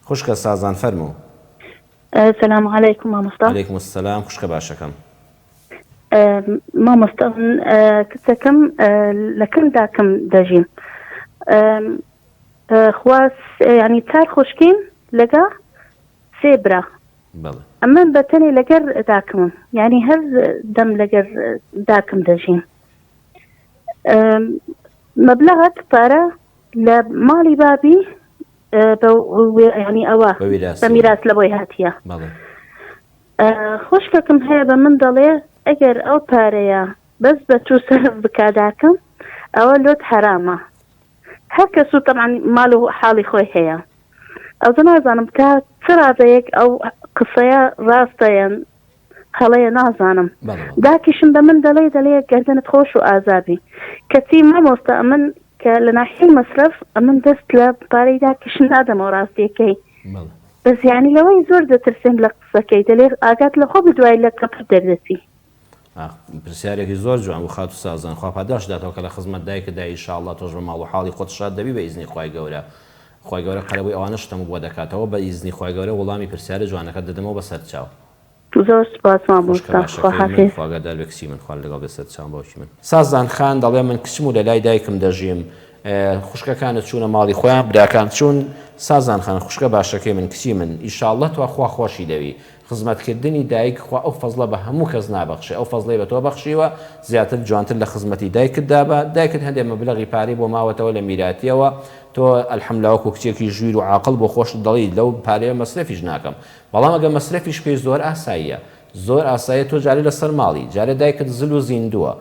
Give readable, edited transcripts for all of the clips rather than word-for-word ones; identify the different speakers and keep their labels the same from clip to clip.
Speaker 1: خوشکە سازان فەرموو.
Speaker 2: سلام علیکم مامۆستا.
Speaker 1: علیکم السلام خوشکە باشەکەم.
Speaker 2: مامۆستا من کچەکەم لە کەم داکم دەژیم خوا ینی چار خوشکین لەگە سێ برا ئەمن بە تەنێ لەگەر داکمم یعنی هەر دەم لەگەر داکم دەژیم مەبلغت پارە لە ماڵی بابی ینی ئەوە بە میراس لە بۆی هاتیە خوشکەکم هەیە بە من دەڵێ ئەگەر ئەو پارەیە بەس بە تو سەرف بکا داکم ئەوە لۆت حەرامە هەر کەس و تەبعەن ماڵ و حاڵی خۆی هەیە ئەوجا نازانم تا چ ڕادەیەک ئەو قسەیە ڕاستە یان هەڵەیە نازانم داکیشم بە من دەڵێ دەڵێ گەردنت خۆش و ئازابی کەچی مامۆستا ئەمن کە لە ناحیەی مەسرەف ئەمن دەست لە پارەی داکیشم نادەمەوە ڕاستیەکەی بەس یانی لەوەی زۆر دەترسێم لە قسەکەی دەلێ ئاگات لە خۆ بی دوای لە کەپر دەردەچی.
Speaker 1: ئاخ پرسیارێکی زۆر جوان بوو خاتوو سازان خوا پاداشت داتەوە کە لە خزمەت دایکت دای ان شاء اللە تۆش بە ماڵ و حاڵی خۆت شاد دەبی بە ئیزنی خوای گەورە خوای گەورە قەرەبووی ئەوانەشت هەموو بۆ دەکاتەوە بە ئیزنی خوای گەورە وەڵامی پرسیارە جوانەکەت دەدەمەوە بە سەرچاو.
Speaker 2: زۆر سوپاس
Speaker 1: خوشکە
Speaker 2: مامۆستا
Speaker 1: باشەکەی من
Speaker 2: خواحافیز.
Speaker 1: خوا ئاگادار بێ کچی من خوا لەگەڵ بێ سەرچاوم باوکی من. سازان خان دەڵێ من کچم و لەلای دایکم دەژیم خوشکەکانت چوونە ماڵی خۆیان براکان چوون سازان خان خوشکە باشەکەی من کچی من ئیشاڵڵە تۆ خوا خۆشی دەوی خزمەت کردنی دایک خوا ئەو فەزڵە بە هەموو کەس نابەخشێ ئەو فەزڵەی بە تۆ بەخشیوە زیاتر جوانتر لە خزمەتی دایکت دابە دایکت هەندێ مەبلەغی پارەی بۆ ماوەتەوە لە میراتیەوە تۆ الحمدللە وەکو کچێکی ژویر و عاقڵ بۆ خۆشت دەڵێی لەو پارەیە مەسرەفیش ناکەم بەڵام ئەگەر مەسرەفیش بکەی زۆر ئاساییە زۆر ئاساییە تۆ جارێ لەسەر ماڵی جارێ دایکت زل و زیندووە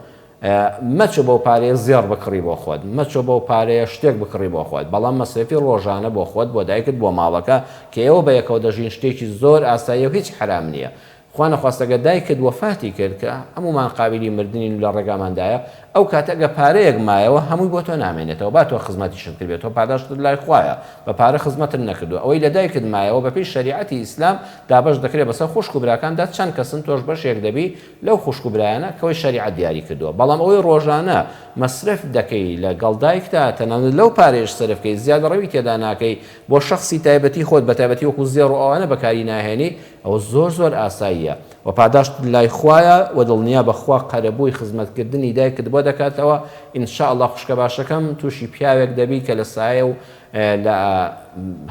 Speaker 1: مەچۆ بەو پارەیە زێڕ بکڕی بۆ خۆت مەچۆ بەو پارەیە شتێک بکڕی بۆ خۆت بەڵام مەسرەفی ڕۆژانە بۆ خۆت بۆ دایکت بۆ ماڵەکە کە ئێوە بەیەکەوە دەژین شتێکی زۆر ئاساییە و هیچ حەرام نییە خوا نەخواستە گەر دایکت وەفاتی کرد کە هەموومان قابیلی مردنین و لە ڕێگاماندایە ئەو کاتە گەر پارەیەک مایەوە هەمووی بۆ تۆ نامێنێتەوە با تۆ خزمەتیشت کردبێت تۆ پاداشتت لای خوایە بە پارە خزمەتت نەکردووە ئەوەی لە دایکت مایەوە بەپێی شەریعەتی ئیسلام دابەش دەکرێت بەسەر خوشک و براکاندا چەند کەسن تۆش بەشێک دەبی لەو خوشک و برایانە کەوەی شەریعەت دیاری کردووە بەڵام ئەوەی ڕۆژانە مەسرەف دەکەی لە گەڵ دایکتا تەنانەت لەو پارەیەش سەرف کەی زیادەڕەوی تێدا ناکەی بۆ شەخسی تایبەتی خۆت بەتایبەتی وەکو زێڕ و ئەوانە بەکاری ناهێنی ئەوە زۆر زۆر ئاساییە وە پاداشتت لای خوایە وە دڵنیابە خوا قەرەبووی خزمەت کردنی دایکت بۆ دەکاتەوە ان شاء اللە خوشکە باشەکەم توشی پیاوێک دەبی کە لە سایە و لە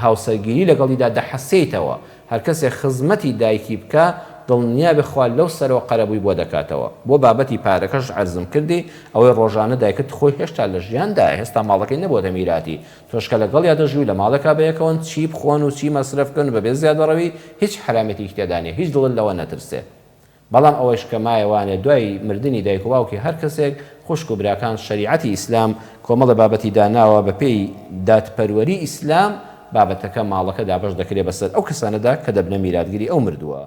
Speaker 1: هاوسەرگیری لەگەڵیدا دەحەسێیتەوە هەرکەسێک خزمەتی دایکی بکا دڵنیابە خوا لەو سەرەوە قەرەبووی بۆ دەکاتەوە بۆ بابەتی پارەکەش عەرزم کردی ئەوەی ڕۆژانە دایکت خۆی هێشتا لە ژیاندایە هێستا ماڵەکەی نەبۆتە میراتی تۆش کە لەگەڵیا دەژی و لە ماڵێکا بەیەکەوەن چی بخۆن و چی مەسرەف بکەن و بەبێ زیادەڕەوی هیچ حەرامێتیکی تێدا نیە هیچ دڵت لەوە نەترسێ بەڵام ئەوەیش کە مایە وانێ دوای مردنی دایک و باوکی هەر کەسێک خوشک و براکان شەریعەتی ئیسلام کۆمەڵێ بابەتی داناوە بەپێی دادپەروەری ئیسلام بابەتەکە ماڵەکە دابەش دەکرێ بەسەر ئەو کەسانەدا کە دەبنە میراتگری ئەو مردووە.